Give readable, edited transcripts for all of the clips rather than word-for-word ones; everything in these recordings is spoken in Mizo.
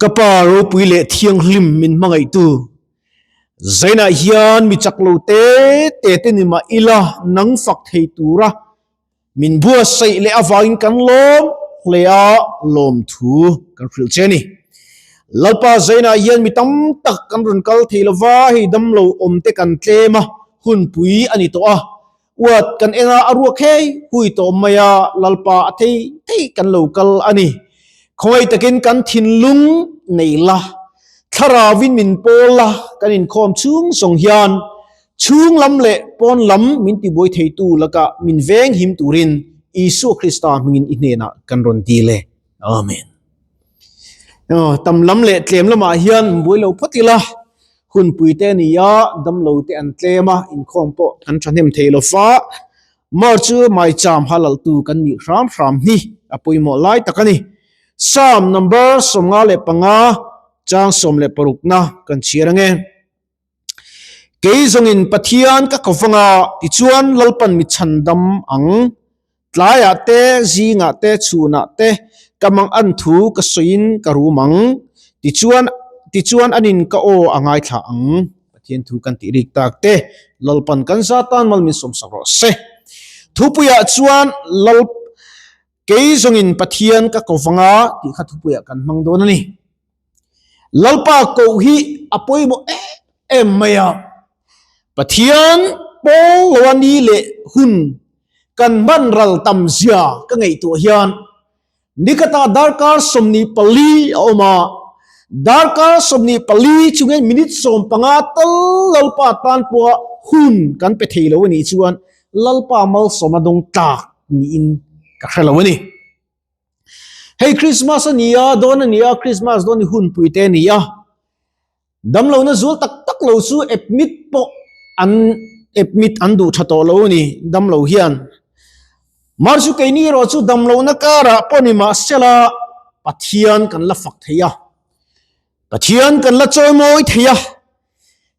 Ka pa ropui leh thianghlim min hmangaihtu Zainah hian mi chak lo te te te ni mah ila nang fak thei tura min buatsaih leh avangin kan lawm hle a lawmthu kan hrilh che a ni. Lalpa Zainah hian mi tam tak kan rawn kal thei lova hei damlo awm te kan tlem a hunpui a ni tawh a. Uat kan en a, a ruak hei hui tawh mai a, Lalpa a thei thei kan lo kal a ni. Khawngaih takin kan thinlung nei la, thlarauin min pawl la, kan inkhawm chhung zawng hian chhung lam leh pawn lam min tibuai theitu lakah min veng him turin Isua Krista hmingin i hnenah kan rawn dil e. Amen. Tam lam leh tlem lamah hian buai lo phawt ila, hunpui te a ni a, damlo te an tlem a, inkhawm pawh kan thahnem thei lo fa. Mar chu maicham halaltu kan nih hram hram hi a pawimawh lai tak a ni. Psalm number 55 chang 16 na kan chhiar ange. Kei zawngin Pathian ka ko vang a, tichuan Lalpan mi chhandam ang. Tlaiah te, zingah te, chhunah te ka mang an thu ka sawiin ka rum ang. Tichuan, tichuan anin ka aw a ngaithla ang. Pathian thu kan tih rik tak te, Lalpan kan za tan mal min sawmsak rawh se. Thupuiah chuan Lal, kei zawngin Pathian ka ko vang a tih kha thupuiah kan hmang dawn a ni. Lalpa koh hi a pawimawh em em mai a, Pathian pawl lo a ni leh hun kan hman ral tam zia ka ngaihtuah hian nikata darkar 24 a awm a, darkar 24 chungin minute 15 tal Lalpa tan pawha hun kan pe thei lo a nih chuan Lalpa malsawmna dawng tlak niin ka hre lo a ni. Hei Christmas a ni a, dawn a ni a, Christmas dawn hi hunpui te a ni a. Damlohna zual tak tak lo chu admit pawh an admit an duh tha tawh lo a ni damlo hian. Mar chu keini erawh chu damlohna karah pawh ni mahsela Pathian kan la fak thei a, Pathian kan la chawimawi thei a.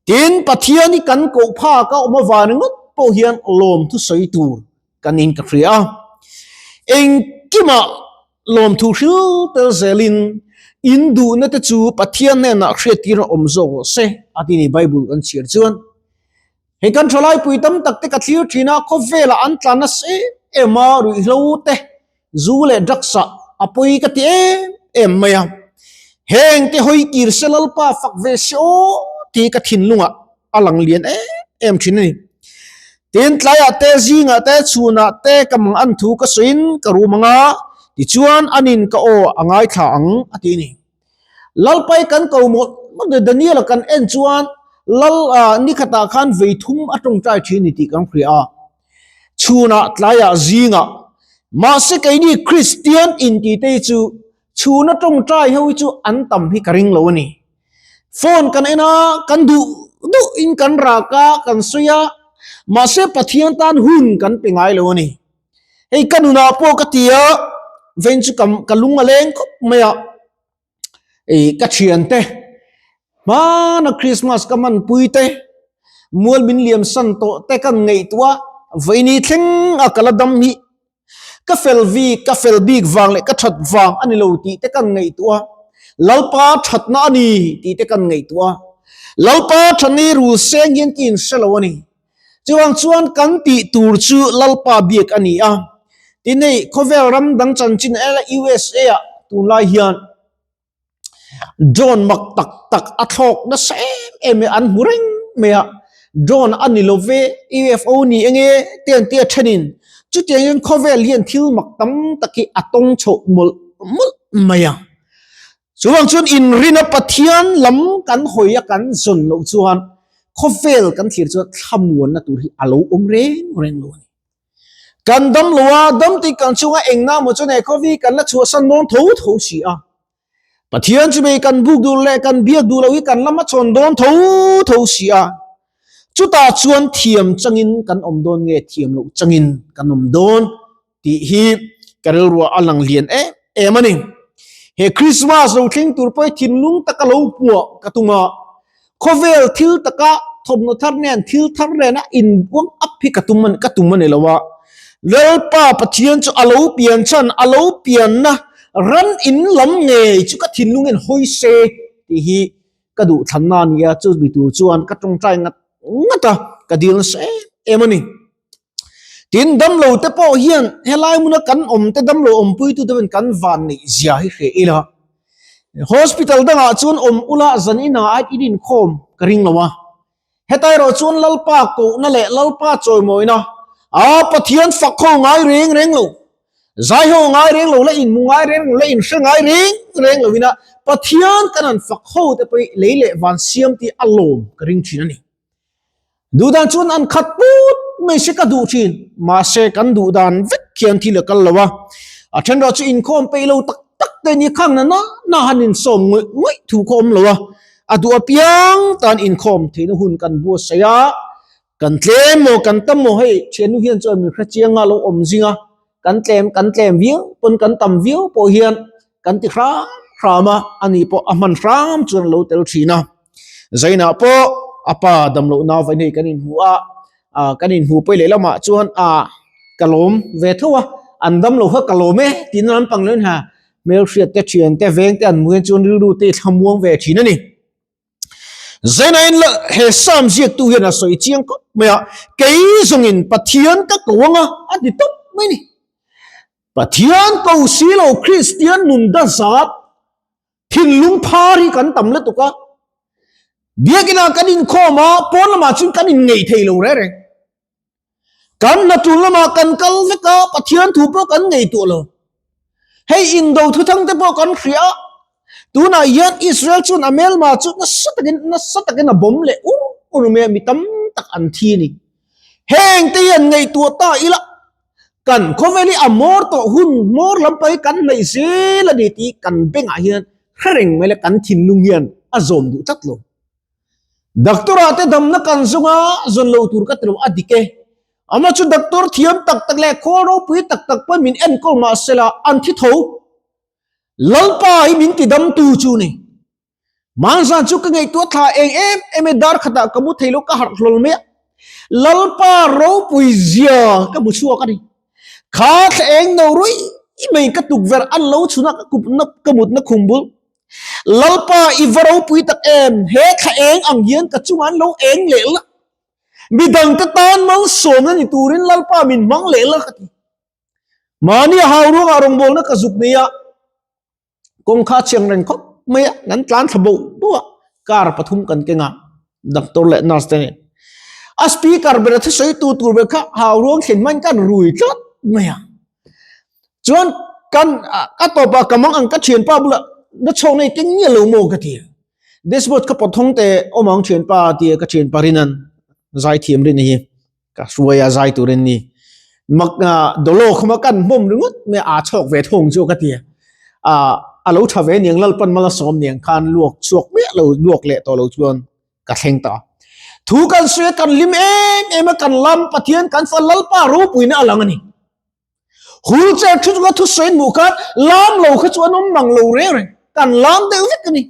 Tin, Pathian hi kan koh phak a awm avang ringawt pawh hian lawmthu sawi tur kan in ka hria a. Engkimah lawmthu hril tel zelin in duhna te chu Pathian hnenah hriattir a awm zawk rawh se a ti ni Bible kan chhiar chuan. Hei kan thalaipui tam tak te ka thlir thin a, khawvelah an tlan nasa em em a, ruihhlo te, zu leh drugs ah a pawi ka ti em em mai a. Heng te hawi kir se Lalpa fak ve se aw tih ka thinlungah a lang lian em em thin a ni. Tin, tlaiah te, zingah te, chhunah te ka mang an thu ka sawiin ka rum ang a, tichuan anin ka aw a ngaithla ang a ti a ni. Lalpai kan ko mawlh mawlh leh Daniel-a kan en chuan Lal nikhatah khan vei thum a tawngtai thin a ni tih kan hria a. Chhunah, tlaiah, zingah. Mahse keini Kristian intite hi chu chhuna tawngtai ho hi chu an tam hi ka ring lo a ni. Phone kan en a, kan duh duh in kan rak a, kan sawi a, mahse Pathian tan hun kan pe ngai lo a ni. Hei ka nunah pawh ka ti a, vein chu ka ka lung a leng khawp mai a, ih ka thiante hmana Christmas ka hmanpui te, mual min liam san tawh te kan ngaihtuah a, vawiin hi thleng a ka la dam hi. Ka fel bik, ka fel bik vang leh ka that vang a ni lo tih te kan ngaihtuah a, Lalpa thatna a ni tih te kan ngaihtuah a, Lalpa thatna hi rul seng hian ka inhre lo a ni. Chuvang chuan kan tih tur chu Lalpa biak a ni a, tin hei khawvel ram dang chanchin USA ah tunlai hian Drone mak tak tak a thlawk nasa em em e an hmu reng mai a, drone a ni lo ve, UFO ni enge te an tia thenin chutiang hian khawvel hian thil mak tam tak hi a tawng chhoh mawlh mawlh mai a. Chuvang chuan inrina Pathian lam kan hawi a kan zawn loh chuan khawvel kan thlir chuan thlamuanna tur hi a lo awm reng reng lo a ni. Kan dam lo a, dam tih kan chunga eng na maw chuan he khawvi kan la chhuahsan dawn tho tho si a. Pathian chu mei kan buk duh leh kan biak duh lo hi kan lama chhawn dawn tho tho si a. Chutah chuan thiam changin kan awm dawn nge thiam loh changin kan awm dawn tih hi ka rilruah a lang lian em em a ni. He Christmas lo thleng tur pawh hi thinlung taka lo puah ka tum a, Khawvel thil taka thawmhnaw thar nen thil thar nena inbuang up hi ka tum ka tum a ni lo a. Lalpa Pathian chu a lo pian chhan, a lo pianna Ran in lam ngei chu ka thinlungin hawi se tih hi ka duh thlanna a ni a, chu mi tur chuan ka tawngtai ngat ngat a, ka dil nasa em em a ni. Tin, damlo te pawh hian helai hmuna kan awm te damlo awmpuitu te pawhin kan van neih zia hi hria ila. Hospital dangah chuan awm ula zan inah a in inkhawm ka ring lo a. Heta erawh chuan Lalpa kohna leh Lalpa chawimawina a Pathian fak ho ngai reng reng lo, zai ho ngai reng lo, la inhmu ngai reng lo, la inhre ngai reng reng lo ina Pathian kan han fak ho te pawh hi lei leh van siam tih a lawm ka ring thin a ni. Duh dan chuan an khat put mai se ka duh thin, mahse kan duh dan vek khian thil a kal lo a, a then erawh chu inkhawm peih lo tak tak te ni khang na na na han insawm ngawih ngawih thu kha awm lo a, a duh apiang tan inkhawm theihna hun kan buatsaih a, kan tlem maw kan tam maw hei thiannu hian chuan min hrechiang a lo awm zing a, kan tlem kan tlem viau pawn kan tam viau pawh hian kan ti hram hram a, ani pawh a hman hram chuan a lo tel thin a. Zainah pawh a pa damloh nau vain hei kan inhmu a, ah kan inhmu pawi leh lamah chuan ah ka lawm ve tho a, an damlo kha ka lawm e tiin an pang leh ha hmelhriat te thian te veng te an hmu hian chuan rilru te thlamuang ve thin a ni. Zainah in he Psalm ziaktu hian a sawi chiang khawp mai a, kei zawngin Pathian ka ko anga a ti tawp mai a ni. Pathian ko si lo Kristian nun da zat thinlung phar hi kan tam lutuk a, biakinah kan inkhawm a, pawn lamah chuan kan inngeih thei lo reng reng. Kan hnatul lamah kan kal vek a, Pathian thu pawh kan ngaihtuah lo. Hei indo thuthang te pawh kan hria a, tunah hian Israel chuan a hmelma chu nasa takin nasa takin a bawm leh ur ur mai a, mi tam tak an thi a ni. Heng te hian ngaihtuah ta ila, kan khawvel hi a hmawr tawh hun hmawr lampang hi kan hnaih zel a ni tih kan bengah hian hre reng mai la kan thinlung hian a zawm duh tlat lo. Doctor ah te damna kan zawng a, zawn lo tur ka ti lo a dik e. Amah chu doctor thiam tak tak leh khawl ropui tak tak pawhin min enkawl mah sela an thi tho. Lalpa hi min ti damtu chu ni. Manzan chu ka ngaihtuah thla eng em em e dar khatah ka mu thei lo ka harh hlawl mai a. Lalpa ropui zia ka hmu chhuak a ni. Kha thla eng no ruih mai ka tukverh an lo chhun a ka kup na ka mutna khum bul. Lalpa i va ropui tak em, he thla eng ang hian ka chungah an lo eng leh la, midangte tan malsawmna ni turin Lalpa min hmang leh la ka ti. Mahni a hau ruangah rawngbawlna ka zuk nei a, kawngkha chiang reng khawp mai a, kan tlan thla boh boh a, car pathum kan keng a, doctor leh nurse te nen. A speaker ber a thusawi tu tur ber kha hau ruang thlen hmain kan rui tlat mai a. Chuan kan ka tawpah ka mang ang ka thianpa bulah na chhawk nei keng nge lo maw ka ti a. Dashboard ka pawt thawng te awm ang thianpa tia ka thianpa rin an zai thiam rin hi ka hruai a zai tur in ni. Mak dawlaw khawma kan hmawm ringawt mai a chhawk ve thawng chu ka ti a. A lo tha ve niang Lalpan mal a sawm niang khan luak chhuak miah lo luak leh tawh lo chuan ka thleng ta. Thu kan sawi a kan hlim em em a kan lam Pathian kan fa Lalpa ropuina a lang a ni. Wheelchair thu chunga thusawi hmuh khan lam lo kha chu an awm mang lo reng reng. Kan lam deuh vek a ni.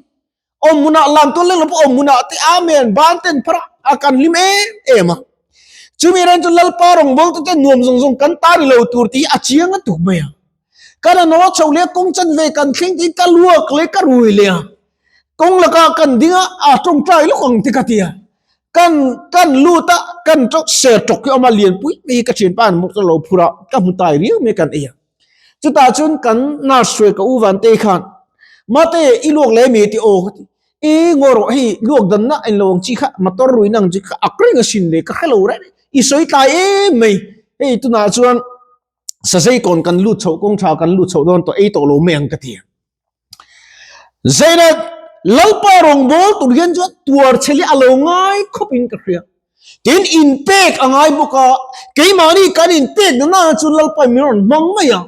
Awm hmunah lam tual leng lo pawh awm hmunah te Amen ban ten phar a kan hlim em em a. Chumi ren chu Lalpa rawngbawlte te nuam zawng zawng kan ta ni lo tur tih hi a chiang a tuk mai a. Kan a naw chho leh kawng chanve kan thleng tiin ka luak leh ka rui leh a. Kawng lakah kan ding a, a tawngtai lawk ang te ka ti a. Kan kan lut a, kan tawk ser tawk hi a awm a, lianpui mai hi ka thianpa an motor lo phur a, ka hmu tai riau mai kan ei a. Chutah chuan kan nurse hruai ka u Vantei khan, Mate, i luak leh mi ti aw ka ti. I ngaw rawh hei luak danna en lo ang chi kha, motor ruihna ang chi kha ak reng asin le, ka hre lo reng reng, i sawi tlai em mai. Hei tunah chuan sazei kawn kan lut chhoh kawng tha kan lut chhoh dawn tawh ei tawh lo mai ang ka ti a. Zaina Lalpa rawngbâwl tur hian chuan tuar chhe hi a lo ngai khawpin ka hria. Tin, inpek a ngai bawk a, keimahni kan inpek na nana chu Lalpa min rawn hmang mai a.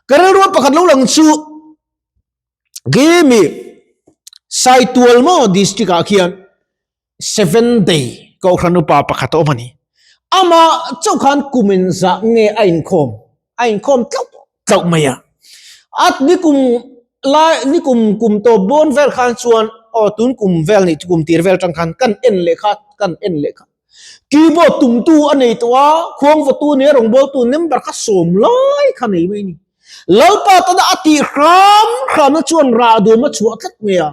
Ka rilru pakhat lo lang chu Gimi Saitual maw district ah khian Seven Day Kohhran upa pakhat a awm a ni. Amah chauh khan kum in zah nge a inkhawm? A inkhawm tlauh tlauh mai a. A nikum lai nikum kum tawp bawn vel khan chuan aw tun kum vel nih chu kum tir vel tang khan kan en leh kha kan en leh kha. Keyboard tumtu a nei tawh a, khuangvawtu nia rawngbawltu member kha sawm lai kha nei mai a ni. Lalpa tana a tih hram hramna chuan rah dum a chhuah tlat mai a.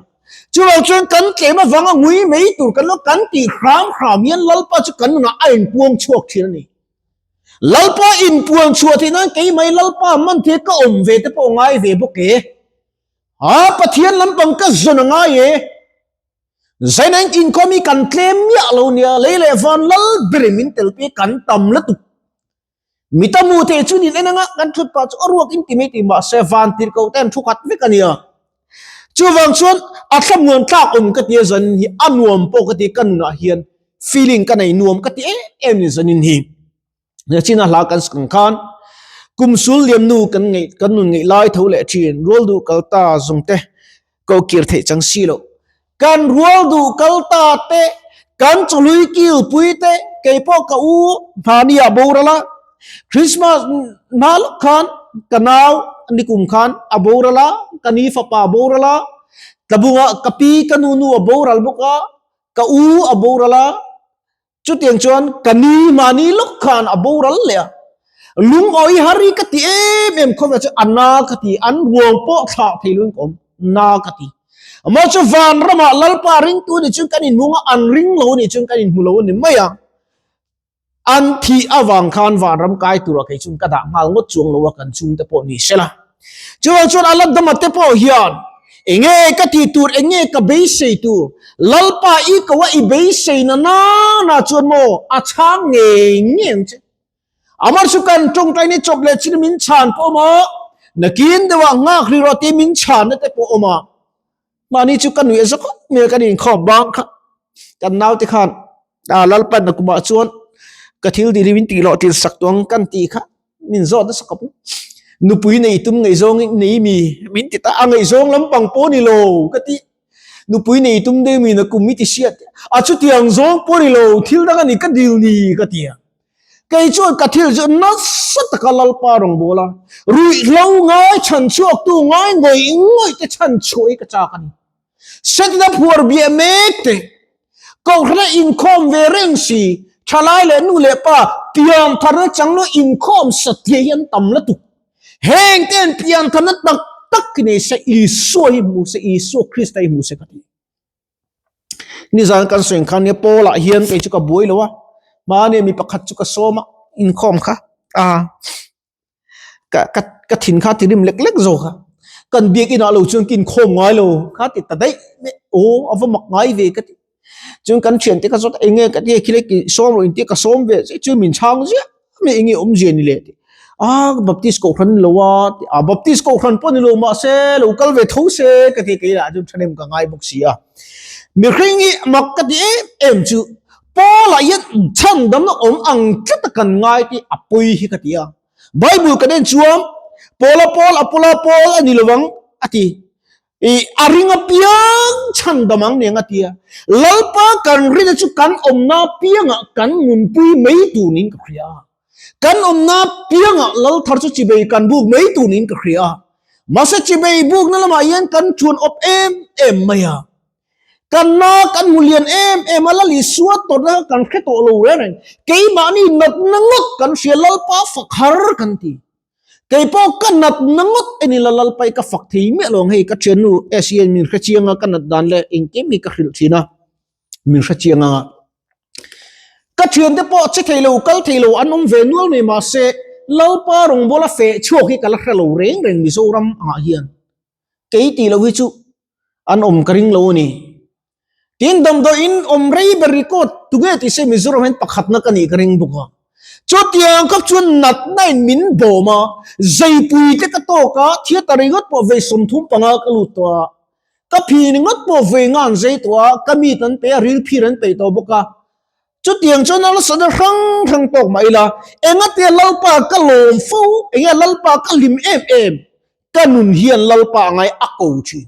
Chuvang chuan kan tlem avanga ngui mai tur kan lo kan tih hram hram hian Lalpa chu kan nunah a inpuang chhuak thin a ni. Lalpa inpuang chhuah theih nan keimai Lalpa man thei ka awm ve te pawh ngai ve bawk e. Ha Pathian lampang ka zawn a ngai e. Zainain inkhawm hi kan tlem miah lo nia, lei leh van lal berin min tel pi kan tam lutuk. Mi ta mu thei chu nin en anga kan thut pah chu a ruak in ti mai ti mahse van tir ko te an thu khat vek a nia. Chuvang chuan a thlamuan tlak awm ka ti a zanin hi a nuam pawh ka ti ka nunah hian feeling ka nei nuam ka ti em em ni zanin hi. China hla kan sak khan kum sul liam nu kan ngaih kan nun ngaih lai tho leh thin rual duh kal ta zawng te ko kir theih chang si lo kan rual duh kal ta te kan chawhlui kil pui te kei pawh ka u hmani ah boral a Christmas hma lawk khan ka nau nikum khan a boral a ka ni fapa a boral a tlabungah ka pi ka nu nu a boral bawk a ka u a boral a Chutiang chuan ka ni mahni lawk khan a boral leh a, lungawi har hi ka ti em em khawp chu a na ka ti, an ruang pawh thlah thei loin ka awm, na ka ti. Amah chu van ramah Lalpa ringtu ni chuan kan inhmu a, an ring lo ni chuan kan inhmu lo a ni mai a. An thih avang khan vanram kai turah kei chuan ka dah nghal ngawt chuang lo a, kan chhungte pawh ni sela. Chuvang chuan a la dama te pawh hian enge ka tih tur, enge ka beisei tur, Lalpa i ko a i beisei na nana chuan maw a chhang ngei ngei ang che. Amar chu kan tawngtai ni chawp leh chin min chhan pawh awm a, nakin deuhah nghak ri rawh tih min chhanna te pawh awm a. Mahni chu ka nuih a za khawp mai a, kan inkhawm bang kha kan naute khan a Lalpan na kumah chuan ka thil dil hi min tih loh tir sak tawh ang kan tih kha min zawt nasa khawp a. Nupui nei tum ngaihzawng nei mi min ti ta a, ngaihzawng lampang pawh ni lo ka ti. Nupui nei tum deuh mi na kum i ti hriat a, chutiang zawng pawh ni lo thil dang a ni ka dil ni ka ti a. Kei chuan ka thil chu nasa taka Lalpa rawngbâwl a, ruihhlo ngai chhan chhuaktu ngai ngawih ngawih te chhan chhuah hi ka châk a ni. Setana phuar biah mek te, kohhrana inkhawm ve reng si, thalai leh nu leh pa pian tharna chang lo inkhawm satliah hi an tam lutuk. Heng ten pian tharna tak tak hi nei se Isua hi hmu se, Isua Krista hi hmu se ka ti. Nizan kan sawi ang khan nia Paul ah hian kei chu ka buai lo a, hmani mi pakhat chu ka sawm a, inkhawm kha a ka ka ka thin kha ti rim lek lek zawk a, kan biakin ah lo chuan ka inkhawm ngai lo kha ti ta daih mai aw a va mak ngai ve ka ti. Chuan kan thiante ka zawt a eng nge ka ti a khilai sawm rawh intia ka sawm ve chiah chu min chhang ziah. Hemi enge awmzia ni le tih a Baptist kohhran ni lo a tih a Baptist kohhran pawh ni lo mahse lo kal ve tho se ka ti kei lah chu thahnem ka ngai bawk si a mihring hi mak ka ti em em chu Paul ah hian chhandamna awm ang tlat a kan ngai tih a pawi hi ka ti a Bible kan en chuan Paula Paul Apola Paul a ni lo ang a ti I a ring apiang chhandam ang nen a ti a, Lalpa kan rina chu kan awmna piangah kan nunpui mai tur niin ka hria a. Kan awmna piangah Lal thar chu chibei kan buk mai tur niin ka hria a. Mahse chibei bukna lamah hian kan chuan awp em em mai a. Kan na kan hmu lian em em a, Lal Isua tawrhna kha kan hre tawh lo reng reng. Keimahni natna ngawt kan hria, Lalpa fak har kan ti. Kei pawh ka nat na ngawt en ila Lalpai ka fak thei miah lo ang hei ka thiannu SEN min hre chiang a ka nat dan leh engkim hi ka hrilh thin a min hre chiang anga ka thiante pawh che thei lo kal thei lo an awm ve nual mai mahse Lalpa rawngbawla feh chhuak hi ka la hre lo reng reng Mizoram angah hian kei tih loh hi chu an awm ka ring lo a ni. Tin damdawiin awm rei ber record tunge tih se Mizoram hian pakhatna ka nih ka ring bawk a. Chutiang khawp chuan natna in min bawm a, zeipui te ka tawk a, theatre ringawt pawh vei 35 ka lut tawh a, ka phi ringawt pawh vei nga an zei tawh a, ka meat an pe a, ril phir an peih tawh bawk a. Chutiang chuan a lasana hrang hrang tawk mah ila, engatia Lalpa ka lawm fo, enge Lalpa ka hlim em em, ka nun hian Lalpa a ngai a ko thin.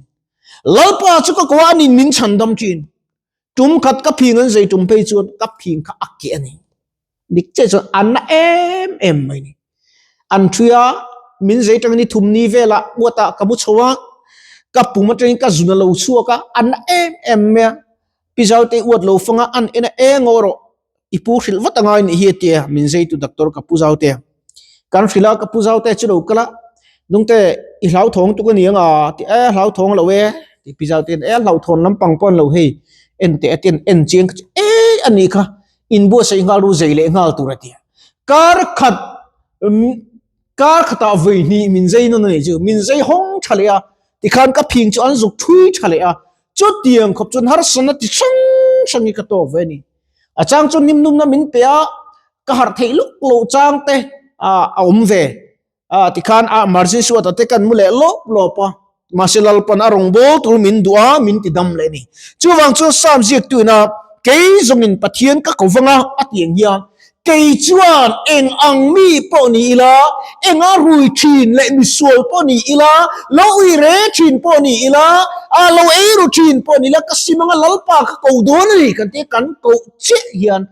Lalpa chu ka ko a, anin min chhandam thin. Tum khat ka phing an zei tum phei chuan ka phing kha a keh a ni. Dik chiah chuan a na em em mai ni. An thui a, min zei tangin ni thum ni velah uatah ka mu chho a, ka pum atangin ka zun a lo chhuak a, a na em em mai a. Pi Zaute uat lo fanga an en a eng aw rawh i pu hrilh vat angai nih hi a tia min zeitu doctor ka pu Zaute kan hrilh a ka pu Zaute chu lo kal a. Nungte i hlauthawng tuk aniang a ti e hlauthawng lo e ti pi zau ten e hlauhthawn lampang pawh an lo hei en teh a ti en chiang kha chu e anih kha inbuatsaih nghal ru zei leh nghal tur a ti a kar khat kar khatah vawi hnih min zei nawn a nih chu min zei hawng tha leh a tikhan ka phing chu an zuk thui tha leh a chutiang khawp chuan harsatna ti hrang hrang hi ka tawk ve a ni a chang chu nimnumna min pe a ka harh theih luk loh chang te a awm ve. A tikhan a margin suat a te kan mu leh lawp lawp a, mahse Lalpan a rawn bawl tur min duh a, min ti dam leh a ni. Chuvang chuan Psalm ziaktuin a, Kei zawngin Pathian ka ko vang a, a ti ang hian, Kei chuan eng ang mi pawh ni ila, enga rui thin leh misual pawh ni ila, lo ui re thin pawh ni ila, a lo ei ru thin pawh ni ila, ka sim anga Lalpa ka ko dawn a ni kan ti a, kan koh chiah hian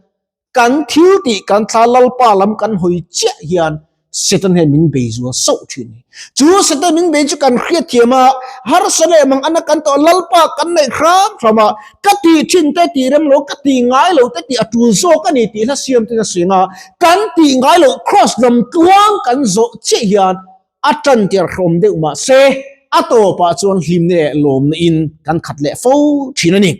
Kan thil tih kan thla Lalpa lam kan hawi chiah hian Satan hian min bei zual sauh thin a ni. Chu Satan min bei chu kan hriat thiam a, harsa leh mang ana kan tawh Lalpa kan neih hram hram a, ka tih thin te tih rem lo, ka tih ngai lo te tih a tul zawk a ni tih hla siam ten a sawi ang a, kan tih ngai loh cross lam tluang kan zawh chiah hian A tan tir hlawm deuh mah se, a tawpah chuan hlimna leh lawmna in kan khat leh fo thin a ni.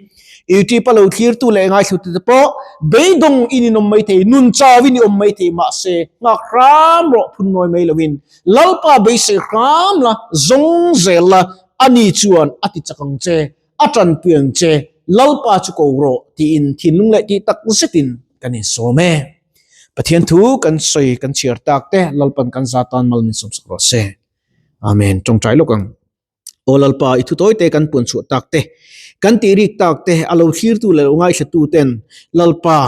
YouTube a lo thlirtu leh ngaithlutute pawh beidawng in in awm mai thei, nun chau in i awm mai thei mah se, nghak hram rawh phun nawi mai loin Lalpa beisei hram la, zawng zel la, ani chuan a ti chak ang che, a tanpui ang che, Lalpa chu ko rawh tiin thinlung leh tih tak zetin kan insawm e. Pathian thu kan sawi kan chhiar tak te Lalpan kan za tan mal min sawmsak rawh se. Amen. Tawngtai lawk ang. Aw Lalpa i thu tawi te kan puan chhuah tak te kan tih rik tak te a lo thlirtu leh lo ngaithlatu ten Lalpa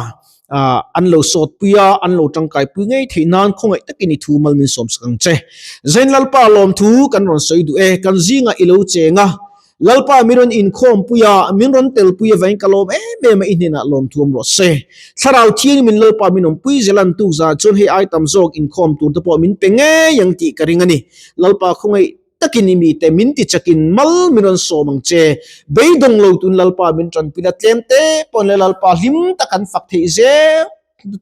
an lo sawt pui a an lo tangkai pui ngei theih nan khawngaih takin i thu mal min sawmsak ang che. Zain Lalpa lawmthu kan rawn sawi duh e kan zingah i lo cheng a Lalpa min rawn inkhawmpui a, min rawn telpui avangin ka lawm em em a, i hnenah lawm thuam rawh se. Thlarau Thiangin min Lalpa min awmpui zel an tuk zah chuan hei ai tam zawk inkhawm tur te pawh min pe ngei ang tih ka ring a ni. Lalpa khawngaih takin i mite min ti chakin mal min rawn sawm ang che. Beidawng lo tun Lalpa min tanpui la tlem te pawn le Lalpa hlim tak an fak theih zel.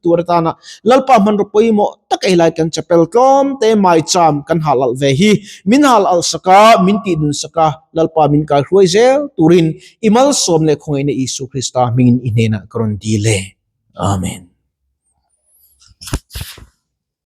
Tur atana Lalpa hmanraw pawimawh tak ei lai kan chapel tlawm te maicham kan hal alh ve hi min hal alh sak a, min tih dun sak a, Lalpa min kai hruai zel turin i malsawm leh khawngaihna Isu Krista hmingin i hnenah ka rawn dil e. Amen.